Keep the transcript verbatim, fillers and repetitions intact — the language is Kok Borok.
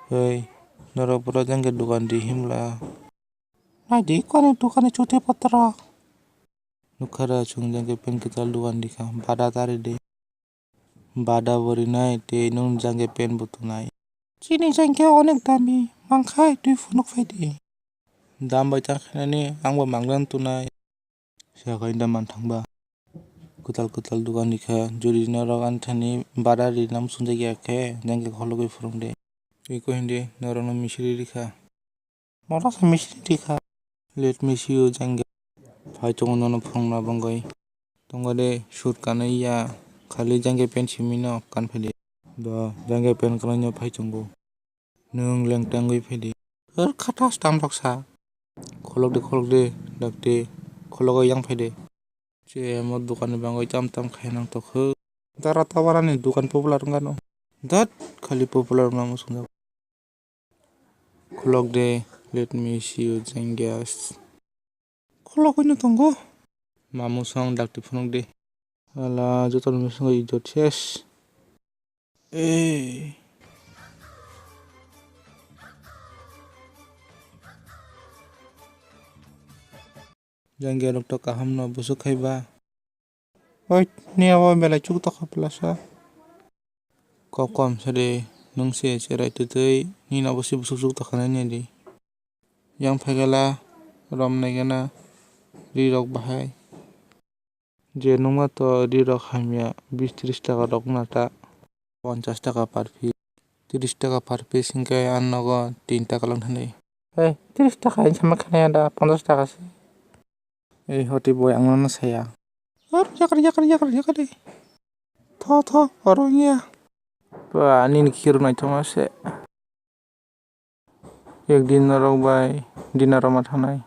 Hei, norok boro jang khe dukan di himla. Naidi, koni dukan ni chuti potrok. Nukha da chwng jang khe pen kwtal dukan di kha, bada tari di. Bada bo rinai tei nwng jang khe pen bo tonai. Chini jang khe onek dami, mangkhai twi phunuk phai di. Dam bai ta khainani ang bo mangdan tonai. Sakai da manthang ba. Kwtal kwtal dukan di kha, jodi norok ani thani bada ri nam sungjak ya khe, jang khe khologwi phwrwng de. Eko hindi norokno misiri ri kha. Moro se misiri ri kha. Let me see you jang khe. Phai tongo nono phwrwngna bangwi. Tongo de sur kanwi ya, khali jang khe pen simi no kan phai di. Do, jang khe pen kwlai no phai tongo. Nwng lengtangwi phai di. Hor khatas tam rok sa. Kholok de, kholok de, dakti, khologo yang phai de. Che mo dukan ni bangwi tam tam khai nang tokho. Dara tabara ni dukan popular wngkha no. Dat khali popular wngna muchung jago. Kholok de, let me see you jang khe. Kholok oi no tongo. Mamu song dakti phunuk de. Hala joto ni bisingo ijot ses. Ei. Jang khe rok to kaham no busuk khai ba. Oi, ni abo belai chuk tokha pla sa. Kok kom sadi nung se cherai twtwi ni no bo se busuk suk tokha nai di. Yang phaikala rom naikena ri rok bahai. Je nungma to ri rok hamya bis tris taka rok na ta. Ponchas taka per piece, tris taka per piece hinkhe ang nogo tin taka lang thani. Hey, tris taka hinwi sama khana ya da, ponchas taka se. Ei hoti boi ang nono saya. Ar yakar yakar yakar yakar de. Tho tho oro ya. Ba nini khiru naithoma se. Ek din norok bai dinner roma thanai.